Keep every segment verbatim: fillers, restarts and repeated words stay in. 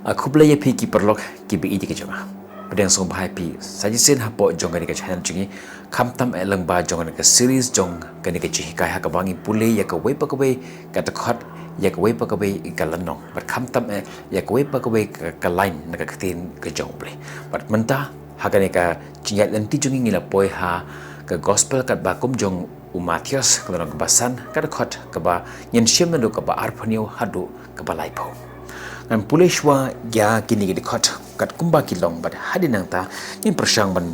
A khublei ïa phi ki paralok ki ba ïeit ka jong nga. Pdiang sngewbha ïa phi sa shisien hapoh jong kane ka channel jong ngi, khamtam eh lyngba jong kane ka series jong kane ka jinghikai ha kaba ngi pule ïa kawei pa kawei ka dkhot, ïa kawei pa kawei ka lynnong, bad khamtam eh ïa kawei pa kawei ka, ka line na ka ktien ka jong U Blei. Bad mynta ha kane ka jingïaid lynti jong ngi, ngi la poi ha ka gospel katba kum jong u Mathaios, ka lynnong kaba san, ka dkhot kaba ngin shim naduh kaba arphew hynñiew haduh kaba laiphew. Ngan pule shuwa ïa kine ki dkhot kat kumba ki long, bad hadien nangta ngin pyrshang ban,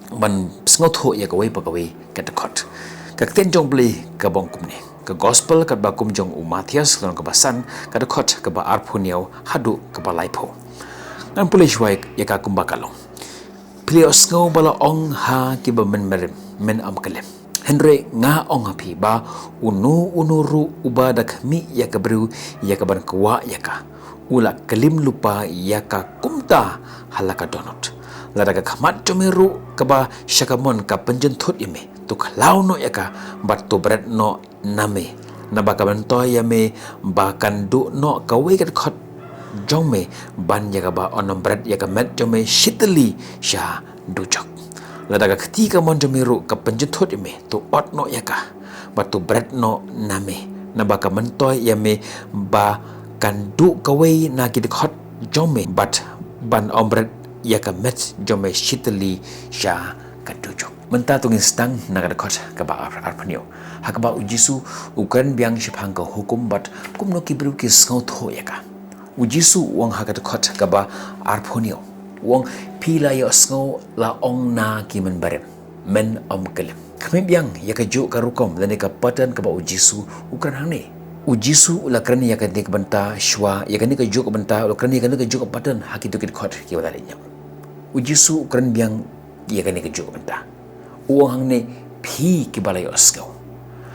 ban sngewthuh ïa kawei pa kawei ka dkhot. Ka ktien jong U Blei ka ong kumne. Ka gospel katba kum jong u Mathaios, ka lynnong kaba san, ka dkhot kaba arphew hynñiew haduh kaba laiphew. Ngan pule shuwa ïa ka kumba ka long. Phi la ïohsngew ba la ong ha ki ba mynbarim, 'Men ym klim.' Hynrei nga ong ha phi ba uno uno ruh uba da khmih ïa ka briew ïa kaban kwah ïa ka, u la klim lypa ïa ka kumta ha la ka dohnud. Lada ka khmat jong me ruh kaba sha kamon ka pynjynthut ïa me, to khlaw noh ïa ka bad to bret noh na me, naba ka myntoi ïa me ba kan duh noh kawei ka dkhot jong me ban ïa kaba yn ym bret ïa ka met jong me shitylli sha dujok. Lada ka kti kamon jong me ruh ka pynjynthut ïa me, to ot noh ïa ka bad to bret noh na me, naba ka myntoi ïa me ba kan duh kawei na ki dkhot jong me bad ban ym bret ïa ka met jong me shitylli sha ka dujok. Mynta to ngin sdang na ka dkhot kaba ar, arphew hynñiew, ha kaba u Jisu u kren biang shaphang ka hukum bad kumno ki briew ki sngewthuh ïa ka. U Jisu u ong ha ka dkhot kaba arphew hynñiew, u ong, phi la ïohsngew la ong na ki mynbarim, 'Men ym klim.' Khmih biang ïa kajuh ka rukom lane ka pattern kaba u Jisu u kren hangne. U Jisu u la kren ïa kane ka bynta shuwa, ïa kane kajuh ka bynta, u la kren ïa kane kajuh ka pattern ha kito ki dkhot kiba la leit ñiew. U Jisu u kren biang ïa kane kajuh ka bynta. U ong hangne, phi kiba la ïohsngew.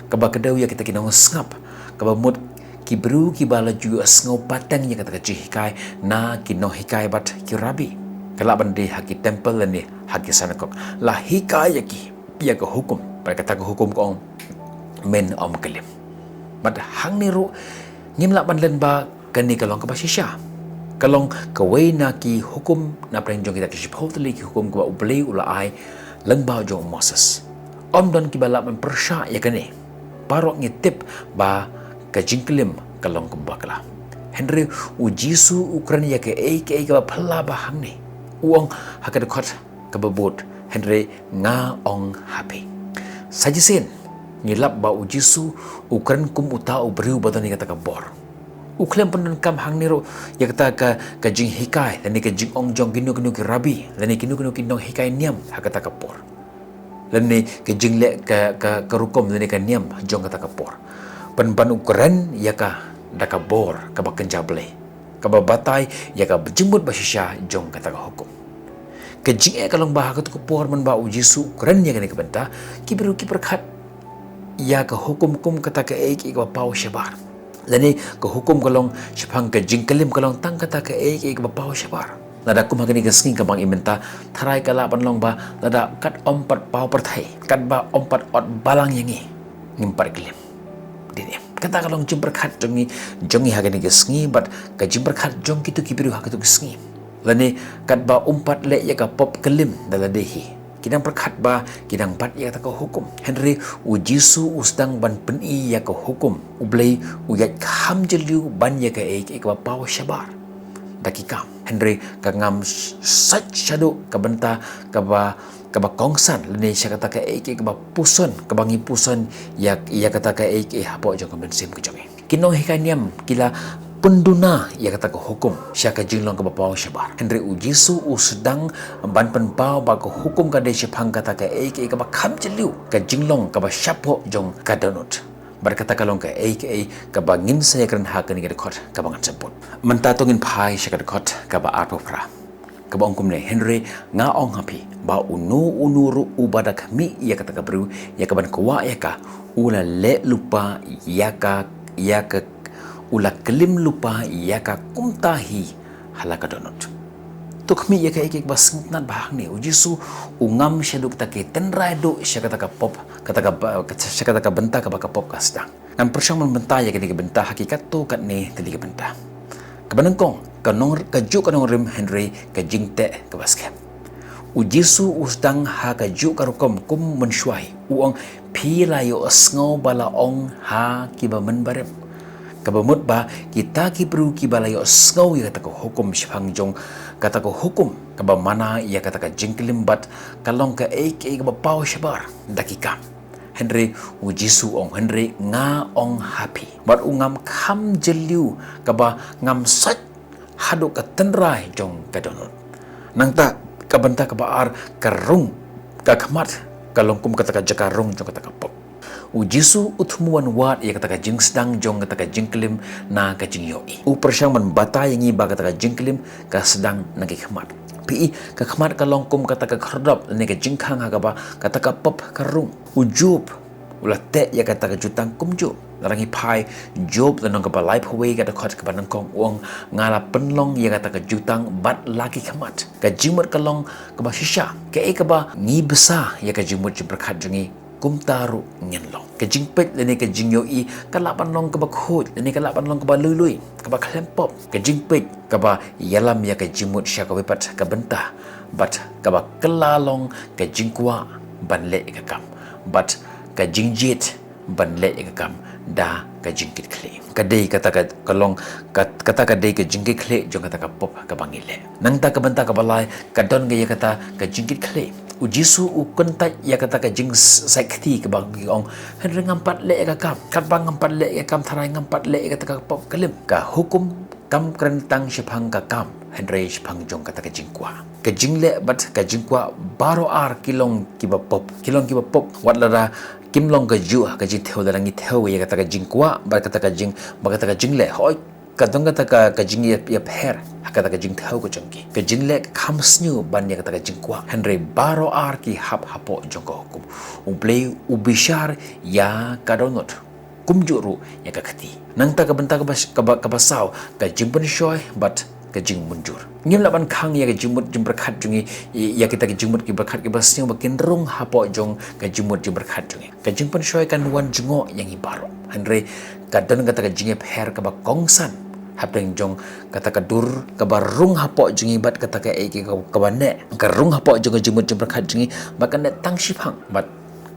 Kaba kdew ïa kita ki nongsngap, kaba mut ki briew kiba la ju ïohsngew pateng ïa kata ka jinghikai na ki nonghikai bad ki rabbi. Ka lah ban dei ha ki temple lane ha ki synagog. La hikai ïa ki ïa ka hukum, bad kata ka hukum ka ong, 'Men ym klim.' Bad hangne ruh ngim lah ban len ba kane ka long kaba shisha. Ka long kawei na ki hukum na pdeng jong kita ki shiphew tylli ki hukum kaba U Blei u la ai lyngba jong u Moses. Ym don kiba lah ban pyrshah ïa kane. Baroh ngi tip ba ka jingklim ka long kaba bakla. Hynrei u Jisu u kren ïa kaei kaei kaba phylla bha hangne. U ong ha ka dkhot kaba bud, hynrei nga ong ha phi. Sa shisien ngi lap ba u Jisu u kren kum uta u briew ba don ïa kata ka bor. U khlem pyndonkam hangne ruh ïa kata ka, ka jinghikai lane ka jingong jong kino kino ki rabbi lane kino kino ki nonghikai niam ha kata ka por, lane ka jingleh ka, ka, ka rukom lane ka niam jong kata ka por. Pynban u kren ïa ka da ka bor kaba kynja Blei, kaba batai ïa ka jingmut ba shisha jong kata ka hukum. Ka jingeh ka long ba ha kato ka por mynba u Jisu u kren ïa kane ka bynta, ki briew ki pyrkhat ïa ka hukum kum kata kaei kaei kaba paw shabar, lane ka hukum ka long shaphang ka jingklim ka long tang kata kaei kaei kaba paw shabar. Lada kum ha kane ka sngi kaba ngi mynta, tharai ka lah ban long ba lada kat ym pat paw pyrthei, katba ym pat ot balang ïa ngi, ngim pat klim. Dei ne em? Kata ka long jingpyrkhat jong ngi, jong ngi ha kane ka sngi bad ka jingpyrkhat jong kito ki briew ha kato ka sngi. Lane katba ym pat leh ïa ka pop klim da lade hi. Ki dang pyrkhat ba ki dang bat ïa kata ka hukum. Hynrei u Jisu u sdang ban pyni ïa ka hukum. U Blei u ïaid kham jylliew ban ïa kaei kaei kaba paw shabar da ki kam. Hynrei ka ngam sait shaduh ka bynta kaba, kaba kongsan lane sha kata kaei kaei kaba puson, kaba ngi puson ïa, ïa kata kaei kaei hapoh jong ka mynsiem ka jong ngi. Ki nonghikai niam ki la pynduna ïa kata ka hukum sha ka jinglong kaba paw shabar. Hynrei u Jisu u sdang ban pynpaw ba ka hukum ka dei shaphang kata kaei kaei kaba kham jylliew, ka jinglong kaba shapoh jong ka dohnud. Bad kata ka long kaei kaei kaba ngin sa ïakren ha kane ka dkhot kaba ngan sa bud. Mynta to ngin phai sha ka dkhot kaba arphew phra, kaba ong kumne, hynrei nga ong ha phi ba uno uno ruh uba da khmih ïa kata ka briew ïa kaban kwah ïa ka, u la leh lypa ïa ka, ïa ka, u la klim lypa ïa ka kumta hi ha la ka dohnud. To khmih ïa kaei kaei kaba sngewtynnat bha hangne. U Jisu u ngam shaduh kata ki tynrai duh sha kata ka pop, kata ka ba, sha kata ka bynta kaba ka pop ka sdang. Ngan pyrshang ban bynta ïa kane ka bynta ha ki katto katne tylli ki bynta. Kaba nyngkong, Ka nong, ka juh ka nongrim hynrei ka jingteh kaba skhem. U Jisu u sdang ha ka juh ka rukom kum mynshuwai. U ong, "Phi la ïohsngew ba la ong ha kiba mynbarim." Kaba mut ba kita ki briew kiba la ïohsngew ïa kata ka hukum shaphang jong kata ka hukum kaba mana ïa kata ka jingklim bad ka long kaei kaei kaba paw shabar da ki kam. Hynrei u Jisu u ong, "Hynrei nga ong ha phi, bad u ngam kham jylliew kaba ngam sait haduh ka tynrai jong ka dohnud." Nangta ka bynta kaba ar, ka rung ka khmat ka long kum kata ka jaka rung jong kata ka pop. U Jisu u thmu ban wad ïa kata ka jingsdang jong kata ka jingklim na ka jingïohi. U pyrshang ban batai ïa ngi ba kata ka jingklim ka sdang na ki khmat. Phi i, ka khmat ka long kum kata ka khyrdop ne ka jingkhang ha kaba kata ka pop ka rung. U Job u la teh ïa kata ka jutang kumjuh. Lada ngi phai Job lynnong kaba laiphew wei ka dkhot kaba nyngkong, u ong, "Nga la pynlong ïa kata ka jutang bad la ki khmat." Ka jingmut ka long kaba shisha. Kaei kaba ngi bsa ïa ka jingmut jingpyrkhat jong ngi, kumta ruh ngin long. Ka jingpeit lane ka jingïohi ka lah ban long kaba khuid lane ka lah ban long kaba luilui, kaba khlem pop. Ka jingpeit kaba ïalam ïa ka jingmut sha kawei pat ka bynta bad kaba kylla long ka jingkwah ban leh ïa ka kam bad ka jingjied ban leh ïa ka kam da ka jingkitkhlieh. Ka dei kata ka, ka long ka, kata ka dei ka jingkitkhlieh jong kata ka pop kaba ngi leh. Nangta ka bynta kaba lai ka don ka ïa kata ka jingkitkhlieh. U Jisu u kyntait ïa kata ka jingsait kti kaba ngi ong, "Hynrei ngam pat leh ïa ka kam, katba ngam pat leh ïa ka kam tharai ngam pat leh ïa kata ka pop klim." Ka hukum kam kren tang shaphang ka kam, hynrei shaphang jong kata ka jingkwah. Ka jingleh bad ka jingkwah baroh ar ki long kiba pop, ki long kiba pop. Wat lada kim long kajuh ha ka jingthew, lada ngi thew ïa kata ka jingkwah bad kata ka jing, bad kata ka jingleh, hooid ka don kata ka, ka jingïa, ïapher ha kata ka jingthew ka jong ki. Ka jingleh ka kham sniew ban ïa kata ka jingkwah. Hynrei baroh ar ki hap hapoh jong ka hukum. U Blei u bishar ïa ka dohnud kumjuh ruh ïa ka kti. Nangta ka bynta kaba, kaba, kaba saw, ka jingpynshoi bad ka jingmynjur. Ngim lah ban khang ïa ka jingmut jingpyrkhat jong ngi, ïa kita ki jingmut jingpyrkhat kiba sniew ba kin rung hapoh jong ka jingmut jingpyrkhat jong ngi. Ka jingpynshoi kan wan jngoh ïa ngi baroh. Hynrei ka don kata ka jingïapher kaba kongsan hapdeng jong kata ka dur kaba rung hapoh jong ngi bad kata kaei kaei kaba neh ka rung hapoh jong ka jingmut jingpyrkhat jong ngi, ba ka neh tang shiphang bad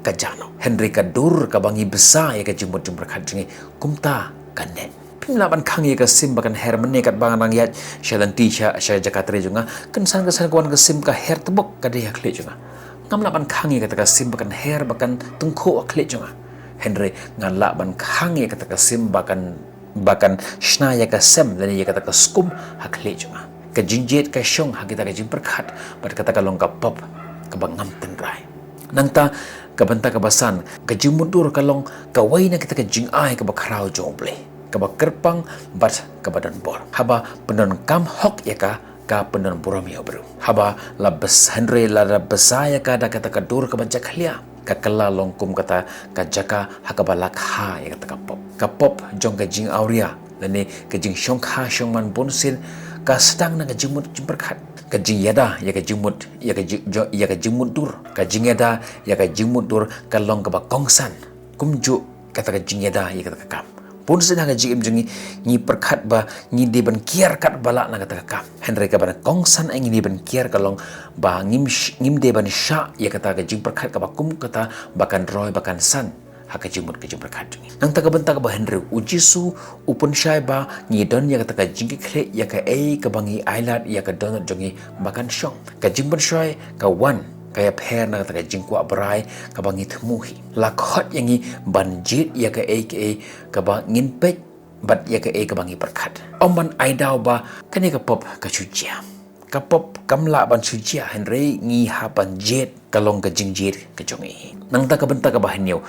ka jano. Hynrei ka dur kaba ngi bsa ïa ka jingmut jingpyrkhat jong ngi, kumta ka neh. Phim lah ban khang ïa ka sim ba kan her mynne, katba nga nang ïaid sha lynti sha, sha jaka trei jong nga, kynsan kynsan ka wan ka sim ka her tbok ka dei ha khlieh jong nga. Ngam lah ban khang ïa kata ka sim ba kan her, ba kan tyngkhuh ha khlieh jong nga. Hynrei ngan lah ban khang ïa kata ka sim ba kan, ba kan shna ïa ka sem lane ïa kata ka skum ha khlieh jong nga. Ka jingjied ka shong ha kita ka jingpyrkhat bad kata ka long ka pop kaba ngam tynrai. Nangta ka bynta kaba san, ka jingmutdur ka long kawei na kita ka jingai kaba khraw jong U Blei, kaba kyrpang bad kaba don bor. Haba pyndonkam hok ïa ka, ka pyndon burom ïa u briew. Haba la bes, hynrei lada bsa ïa ka da kata ka dur kaba jakhlia, ka kylla long kum kata ka jaka ha kaba la kha ïa kata ka pop. Ka pop jong ka jingawria lane ka jingshongkha shongman bunsien ka sdang na ka jingmut jingpyrkhat. Ka jingïada ïa ka jingmut, ïa ka ji-, jo-, ïa ka jingmutdur. Ka jingïada ïa ka jingmutdur ka long kaba kongsan kumjuh kata ka jingïada ïa kata ka kam. Bunsien ha ka jingim jong ngi, ngi pyrkhat ba ngi dei ban kiar katba lah na kata ka kam. Hynrei kaba kongsan ïa ngi dei ban kiar ka long ba ngim sh-, ngim dei ban shah ïa kata ka jingpyrkhat kaba kum kata ba kan roi ba kan san ha ka jingmut ka jingpyrkhat jong ngi. Nangta ka bynta kaba hynriew, U Jisu u pynshai ba ngi don ïa kata ka jingkitkhlieh ïa kaei kaba ngi ailad ïa ka dohnud jong ngi ba kan shong. Ka jingpynshoi ka wan ka ïapher na kata ka jingkwah brai kaba ngi thmu hi. La khot ïa ngi ban jied ïa kaei kaei kaba ngin peit bad ïa kaei kaba ngi pyrkhat. Ym ban ai daw ba kane ka pop ka shu jia. Ka pop kam lah ban shu jia, hynrei ngi hap ban jied, ka long ka jingjied ka jong ngi. Nangta ka bynta kaba hynñiew,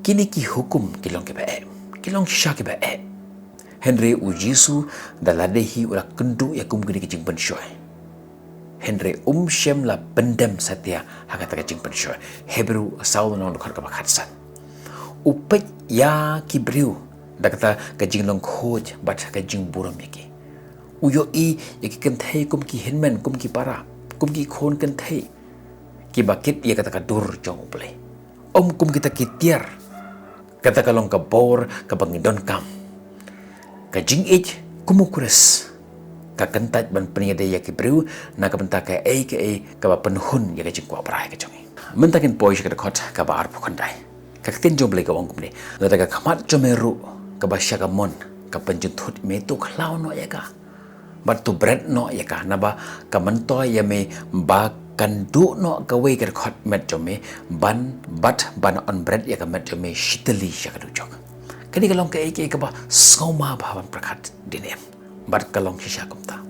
kine ki hukum ki long kiba eh, ki long shisha kiba eh. Hynrei U Jisu da lade hi u la kynduh ïa kum kine ki jingpynshoi. Hynrei um shym la pyndem satia ha kata ka jingpynshoi. Hebru saw lynnong dkhot kaba khatsan. U peit ïa ki briew da kata ka jinglong khuid bad ka jingburom ïa ki. U ïohi ïa ki kynthei kum ki hynmen, kum ki para, kum ki khun kynthei kiba kit ïa kata ka dur jong U Blei. Ym kum kita ki tiar. Kata ka long ka bor kaba ngi donkam. Ka jingïeit kum u Khrist ka kyntait ban pynïadei ïa ki briew na ka bynta kaei kaei kaba pynhun ïa ka jingkwah brai ka jong ngi. Mynta ngin poi sha ka dkhot kaba arphew khyndai. Ka ktien jong U Blei ka ong kumne: Lada ka khmat jong me ruh kaba sha ka mon ka pynjynthut ïa me, to khlaw noh ïa ka bad to bret noh ïa ka, naba ka myntoi ïa me ba kan duh noh kawei ka dkhot met jong me, ban bad ban yn bret ïa ka met jong me shitylli sha ka dujok. Kane ka long kaei kaei kaba sngewma bha ban pyrkhat dien em. Bad ka long shisha kumta.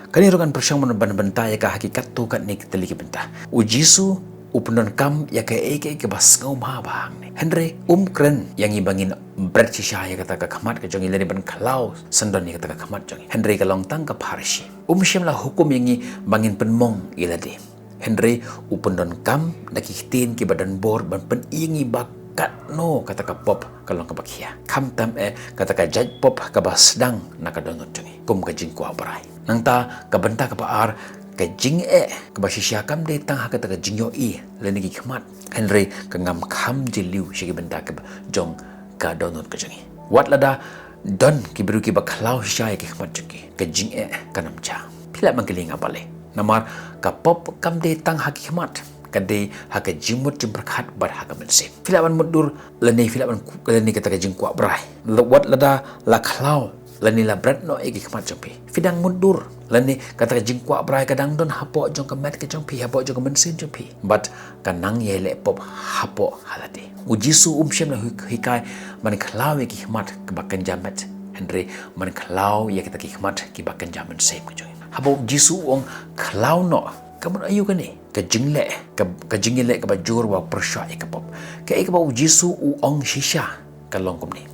Kane ruh ngan pyrshang ban bynta ïa ka ha ki katto katne ki tylli ki bynta. U Jisu u pyndonkam ïa kaei kaei kaba sngewma bha hangne. Hynrei um kren ïa ngi ba ngin bret shisha ïa kata ka khmat ka jong ngi lane ban khlaw syndon ïa kata ka khmat jong ngi. Hynrei ka long tang ka pharshi. Um shym la hukum ïa ngi ba ngin pynmong ïa lade. Hynrei u pyndonkam da ki ktien kiba don bor ban pyni ïa ngi ba katno kata ka pop ka long kaba khia, khamtam eh kata ka jait pop kaba sdang na ka dohnud jong ngi, kum ka jingkwah brai. Nangta ka bynta kaba ar, ka jingeh kaba shisha kam dei tang ha kata ka jingïohi lane ki khmat, hynrei ka ngam kham jylliew sha ki bynta kaba jong ka dohnud ka jong ngi. Wat lada don ki briew kiba khlaw shisha ïa ki khmat jong ki, ka jingeh kan ym jia. Phi lah ban kylli nga balei? Namar ka pop kam dei tang ha ki khmat, ka dei ha ka jingmut jingpyrkhat bad ha ka mynsiem. Phi lah ban mutdur lane phi lah ban ku-, lane kata ka jingkwah brai. Wat lada la khlaw lane la bret noh ïa ki khmat jong phi, phi dang mutdur lane kata ka jingkwah brai ka dang don hapoh jong ka met ka jong phi, hapoh jong ka mynsiem jong phi. Bad ka nang ïaleh pop hapoh ha lade. U Jisu um shym la hi-, hikai ban khlaw ïa ki khmat kiba kynja met, hynrei ban khlaw ïa kita ki khmat kiba kynja mynsiem ka jong ngi. Haba u Jisu u ong khlaw noh, ka mut aïu kane? Ka jingleh, ka, ka jingïaleh kaba jur ba pyrshah ïa ka pop. Kaei kaba u Jisu u ong shisha ka long kumne.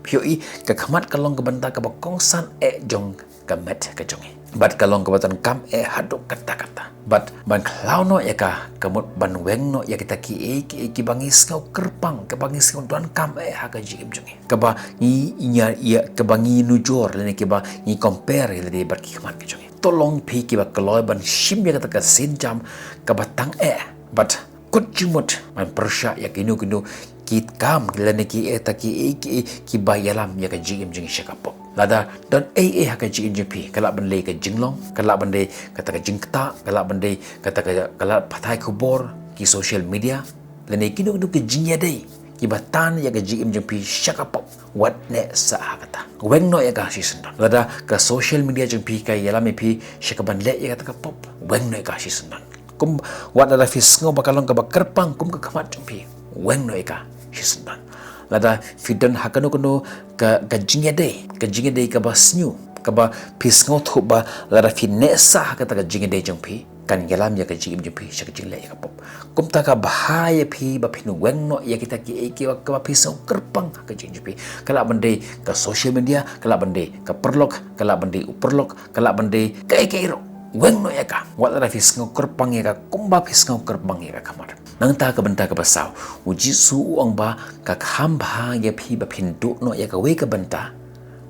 Phi ïohi, ka khmat ka long ka bynta kaba kongsan eh jong ka met ka jong ngi. Bad ka long kaba donkam eh haduh katta katta. Bad ban khlaw noh ïa ka, ka mut ban weng noh ïa kita kiei kiei kiba ngi sngew kyrpang, kiba ngi sngew donkam eh ha ka jingim jong ngi. Kaba ngi ïa, ïa, kaba ngi nujor lane kiba ngi compare ïa lade bad ki khmat ka jong ngi. To long phi kiba kloi ban shim ïa kata ka sienjam kaba tang eh. Bad kut jingmut ban pyrshah ïa kino kino ki kam lane kiei kiei kiba ïalam ïa ka jingim jong ngi sha ka pop. Lada don ei ei ha ka jingim jong phi, ka lah ban dei ka jinglong, ka lah ban dei kata ka jingktah, ka lah ban dei kata ka, ka lah pathai khubor, ki social media, lane kino kino ki jingïadei kiba tan ïa ka jingim jong phi sha ka pop, wat neh sah ha kata. Weng noh ïa ka shisyndon. Lada ka social media jong phi ka ïalam ïa phi sha kaban leh ïa kata ka pop, weng noh ïa ka shisyndon. Kum, wat lada phi sngew ba ka long kaba kyrpang kum ka khmat jong phi, weng noh ïa ka shisyndon. Lada phi don ha kano kano ka, ka jingïadei, ka jingïadei kaba sniew, kaba phi sngewthuh ba lada phi neh sah ha kata ka jingïadei jong phi, kan ïalam ïa ka jingim jong phi sha ka jingleh ïa ka pop. Kumta ka bha ïa phi ba phin weng noh ïa kita kiei kiei kaba phi sngew kyrpang ha ka jingim jong phi. Ka lah ban dei ka social media, ka lah ban dei ka paralok, ka lah ban dei u paralok, ka lah ban dei kaei kaei ruh. Weng noh ïa ka. Wat lada phi sngew kyrpang ïa ka kumba phi sngew kyrpang ïa ka khmat. Nangta ka bynta kaba saw, u Jisu u ong ba ka kham bha ïa phi ba phin duh noh ïa kawei ka bynta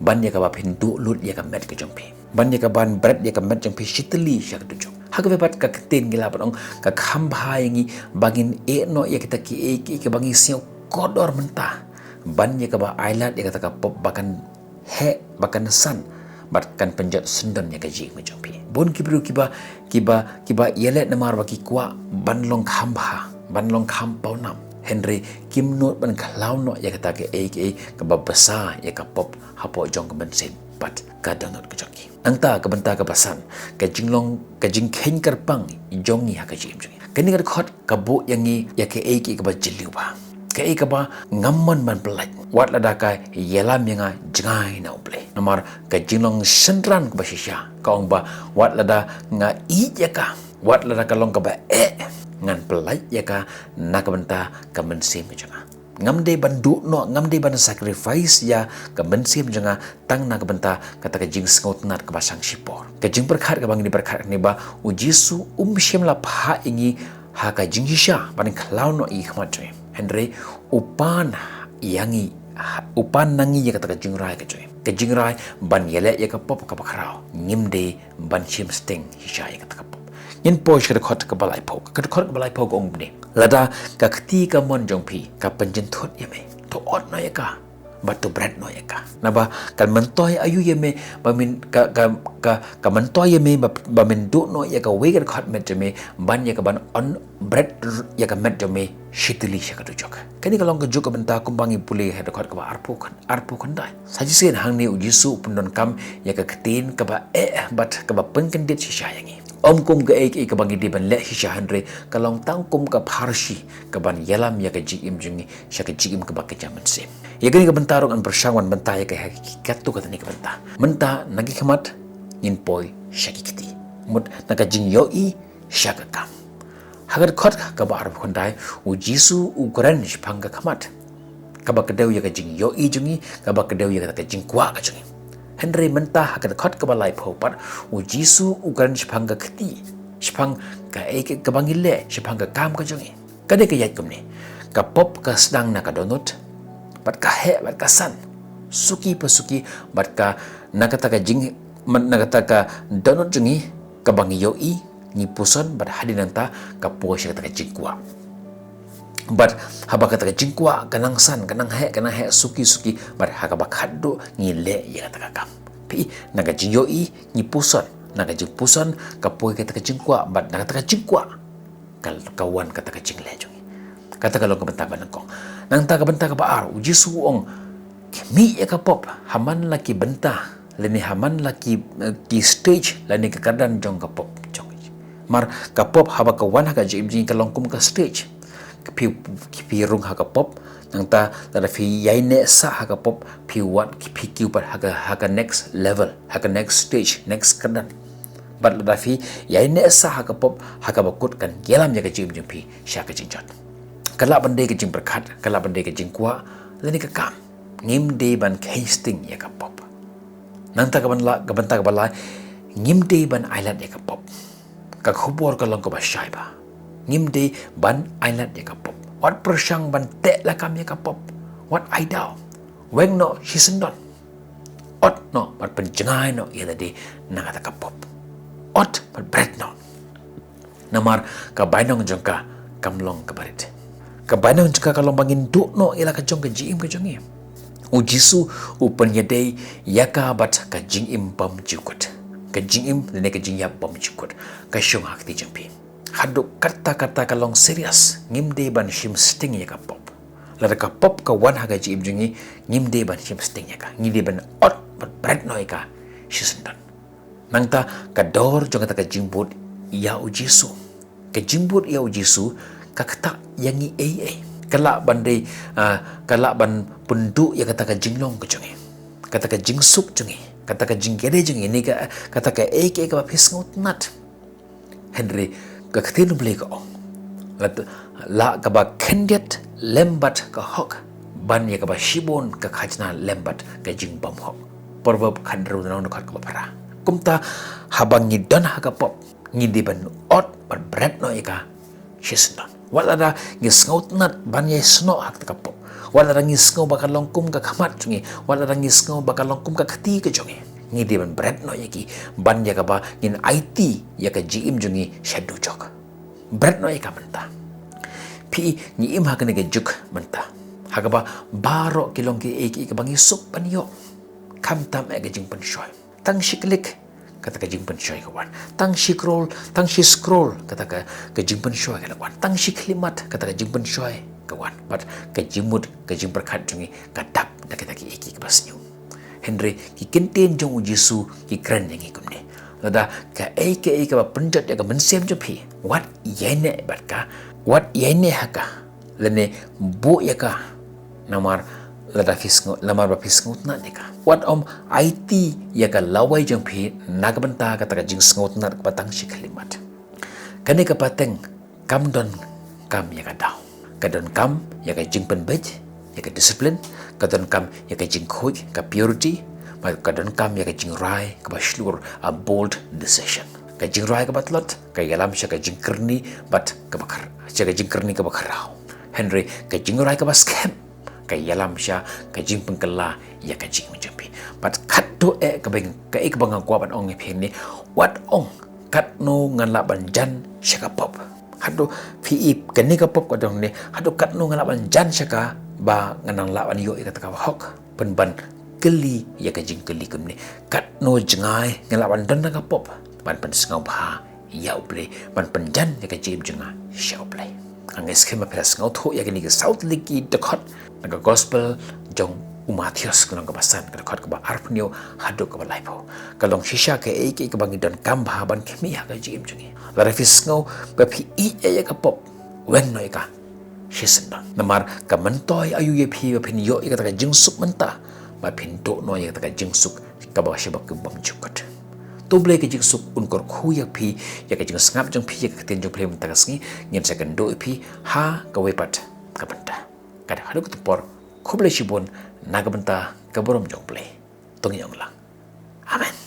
ban ïa kaba phin duh lut ïa ka met ka jong phi, ban ïa kaban bret ïa ka met jong phi shitylli sha ka dujok. Ha kaba pat ka ktien ngi lah ban ong ka kham bha ïa ngi ba ngin ïeh noh ïa kita kiei kiei kiba ngi sngew kordor mynta ban ïa kaba ailad ïa kata ka pop ba kan heh, ba kan san bad kan pynjot syndon ïa ka jingim ka jong phi. Bun ki briew kiba, kiba, kiba ïaleh namar ba ki kwah ban long kham bha, ban long kham pawnam, hynrei kim nud ban khlaw noh ïa kata kaei kaei kaba bsa ïa ka pop hapoh jong ka mynsiem bad ka dohnud ka jong ki. Nangta ka bynta kaba san, ka jinglong, ka jingkheiñ kyrpang jong ngi ha ka jingim jong ngi. Kane ka dkhot ka buh ïa ngi ïa kaei kaei kaba jylliew bha, kaei kaba ngam mon ban pyllait wat lada ka ïalam ïa nga jngai na U Blei. Namar ka jinglong synran kaba shisha ka ong ba wat lada nga ïeit ïa ka, wat lada ka long kaba eh, ngan pyllait ïa ka na ka bynta ka mynsiem ka jong nga. Ngam dei ban duh noh, ngam dei ban sacrifice ïa ka mynsiem jong nga tang na ka bynta kata ka jingsngewtynnat kaba shang shipor. Ka jingpyrkhat kaba ngi pyrkhat kane ba u Jisu um shym la phah ïa ngi ha ka jingshisha ban khlaw noh ïa ki khmat jong ngi, hynrei u pan ïa ngi, u pan na ngi ïa kata ka jingrai ka jong ngi, ka jingrai ban ïaleh ïa ka pop kaba khraw. Ngim dei ban shim sting shisha ïa kata ka pop. Ngin poi sha ka dkhot kaba laiphew. Ka dkhot kaba laiphew ka ong kumne: Lada ka kti kamon jong phi ka pynjynthut ïa me, to ot noh ïa ka bad to bret noh ïa ka. Naba kan myntoi aïu ïa me ba men ka, ka, ka, ka myntoi ïa me ba, ba men duh noh ïa kawei ka dkhot met jong me ban ïa ka ban on bret ïa ka met jong me shi tylli sha ka dujok. Kane ka long ka juk ka bynta kumba ngi pule ha dkhot kaba arphew khyndai. Sa shisien hangne u Jisu u pyndonkam ïa ka ktien kaba eh bad kaba pynkyndit shisha ïa ngi. Ym kum kaei kaei kaba ngi dei ban leh shisha, hynrei ka long tang kum ka pharshi kaban ïalam ïa ka jingim jong ngi sha ka jingim kaba kynja mynsiem. Ïa kane ka bynta ruh ngan pyrshang ban bynta ïa ka ha ki katto katne ka bynta. Mynta na ki khmat ngin poi sha ki kti. Mut na ka jingïohi sha ka kam. Ha ka dkhot kaba arphew khyndai u Jisu u kren shaphang ka khmat, kaba kdew ïa ka jingïohi jong ngi, kaba kdew ïa ka jingkwah ka jong ngi. Hynrei mynta ha ka dkhot kaba laiphew pat u Jisu u kren shaphang ka kti, shaphang kaei kaei kaba ngi leh, shaphang ka kam ka jong ngi. Ka dei ka ïaid kumne: ka pop ka sdang na ka dohnud, bad ka heh bad ka san, suki pa suki, bad ka, na kata ka jing, na kata ka dohnud jong ngi kaba ngi ïohi, ngi puson, bad hadien nangta ka poi sha kata ka jingkwah. Bad haba kata ka jingkwah ka nang san, ka nang heh, ka nang heh suki suki, bad ha kaba khatduh ngi leh ïa kata ka kam. Phi i, na ka jingïohi ngi puson, na ka jingpuson ka poi kata ka jingkwah, bad na kata ka jingkwah ka, ka wan kata ka jingleh jong ngi. Kata ka long ka bynta ba nyngkong. Nangta ka bynta kaba ar, u Jisu u ong, khmih ïa ka pop ha man la ki bynta lane ha man la ki, eh, ki stage lane ka kyrdan jong ka pop jong ngi. Namar ka pop haba ka wan ha ka jingim jong ngi ka long kum ka stage. Phi, phi rung ha ka pop, nangta lada phi ïaineh sah ha ka pop, phi wan, phi kiew pat ha ka, ha ka next level, ha ka next stage, next kyrdan. Bad lada phi ïaineh sah ha ka pop, ha kaba kut kan ïalam ïa ka jingim jong phi sha ka jingjot. Ka lah ban dei ka jingpyrkhat, ka lah ban dei ka jingkwah lane ka kam. Ngim dei ban kheiñ sting ïa ka pop. Nangta ka ban la, ka bynta kaba lai, ngim dei ban ailad ïa ka pop. Ka khubor ka long kaba shai bha. Ngim dei ban ailad ïa ka pop. Wat pyrshang ban teh lakam ïa ka pop. Wat ai daw. Weng noh shisyndon. Ot noh bad pynjngai noh ïa lade na kata ka pop. Ot bad bret noh. Namar ka bainong jong ka kam long kaba rit. Ka bainong jong ka ka long ba ngin duh noh ïa la ka jong ka jingim ka jong ngi. U Jisu u pynïadei ïa ka bad ka jingim bymjukut. Ka jingim lane ka jingïap bymjukut ka shong ha kti jong phi. Haduh katta katta ka long serious, ngim dei ban shim sting ïa ka pop. Lada ka pop ka wan ha ka jingim jong ngi, ngim dei ban shim sting ïa ka. Ngi dei ban ot bad bret noh ïa ka shisyndon. Nangta ka dor jong kata ka jingbud ïa u Jisu. Ka jingbud ïa u Jisu ka ktah ïa ngi ei ei. Ka lah ban dei, ah, ka lah ban pynduh ïa kata ka jinglong ka jong ngi, kata ka jingsuk jong ngi, kata ka jingkyrkhu jong ngi, ne ka, kata kaei kaei kaba phi sngewtynnat. Hynrei ka ktien U Blei ka ong, la, la kaba khyndiat lem bad ka hok, ban ïa kaba shibun ka khajna lem bad ka jingbymhok. Proverb khathynriew na ka dkhot kaba phra. Kumta haba ngi don ha ka pop, ngi dei ban ot bad bret noh ïa ka shisyndon. Wat lada ngi sngewtynnat ban ïasnoh ha kata ka pop, wat lada ngi sngew ba ka long kum ka khmat jong ngi, wat lada ngi sngew ba ka long kum ka kti ka jong ngi, ngi dei ban bret noh ïa ki, ban ïa kaba ngin aiti ïa ka jingim jong ngi sha dujok. Bret noh ïa ka mynta. Phi i, ngi im ha kane ka juk mynta ha kaba baroh ki long kiei kiei kaba ngi suk ban ïoh. Khamtam eh ka jingpynshoi. Tang shi klik kata ka jingpynshoi ka wan. Tang shi scroll, tang shi scroll kata ka, ka jingpynshoi ka wan. Tang shi khyllipmat kata ka jingpynshoi ka wan. Bad ka jingmut, ka jingpyrkhat jong ngi ka dap da kita kiei kiei kiba sniew. Hynrei ki kyntien jong u Jisu ki kren ïa ngi kumne: lada kaei kaei kaba pynjot ïa ka mynsiem jong phi, wat ïaineh bad ka, wat ïaineh ha ka, lane buh ïa ka. Namar lada phi sngew, namar ba phi sngewtynnat ïa ka. Wat ym aiti ïa ka lawei jong phi na ka bynta kata ka jingsngewtynnat kaba tang shi khyllipmat. Kane ka pateng kam donkam ïa ka daw. Ka donkam ïa ka jingpynbeit, ïa ka discipline, ka donkam ïa ka jingkhuid, ka purity, bad ka donkam ïa ka jingrai kaba shlur, a bold decision. Ka jingrai kaba tlot ka ïalam sha ka jingkyrni bad kaba khar-, sha ka jingkyrni kaba khraw. Hynrei ka jingrai kaba skhem ka ïalam sha ka jingpynkylla ïa ka jingim jong phi. Bad katto eh kaba, kaei kaba nga kwah ban ong ïa phi ne, wat ong katno ngan lah ban jan sha ka pop. Haduh phi i kane ka pop ka dang ne, haduh katno ngan lah ban jan sha ka ba ngan nang lah ban ïoh ïa kata kaba hok. Pynban kylli ïa ka jingkylli kumne: Katno jngai nga lah ban don na ka pop ban pynsngewbha ïa U Blei, ban pynjan ïa ka jingim jong nga sha U Blei? Nga ngeit skhem ba phi la sngewthuh ïa kine ki saw tylli ki dkhot na ka gospel jong u Mathaios, ka lynnong kaba san, ka dkhot kaba arphew hynñiew haduh kaba laiphew. Ka long shisha kaei kaei kaba ngi donkam bha ban khmih ha ka jingim jong ngi. Lada phi sngew ba phi ïeit ïa ka pop, weng noh ïa ka shisyndon. Namar ka myntoi aïu ïa phi ba phin ïoh ïa kata ka jingsuk mynta, ba phin duh noh ïa kata ka jingsuk kaba sha ba kum bymjukut. To U Blei ka jingsuk un kyrkhu ïa phi, ïa ka jingsngap jong phi ïa ka ktien jong U Blei mynta ka sngi. Ngin sa kynduh ïa phi ha kawei pat ka bynta. Ka dei haduh katto por, khublei shibun na ka bynta ka burom jong U Blei. To ngin ïa ong lang, Amen.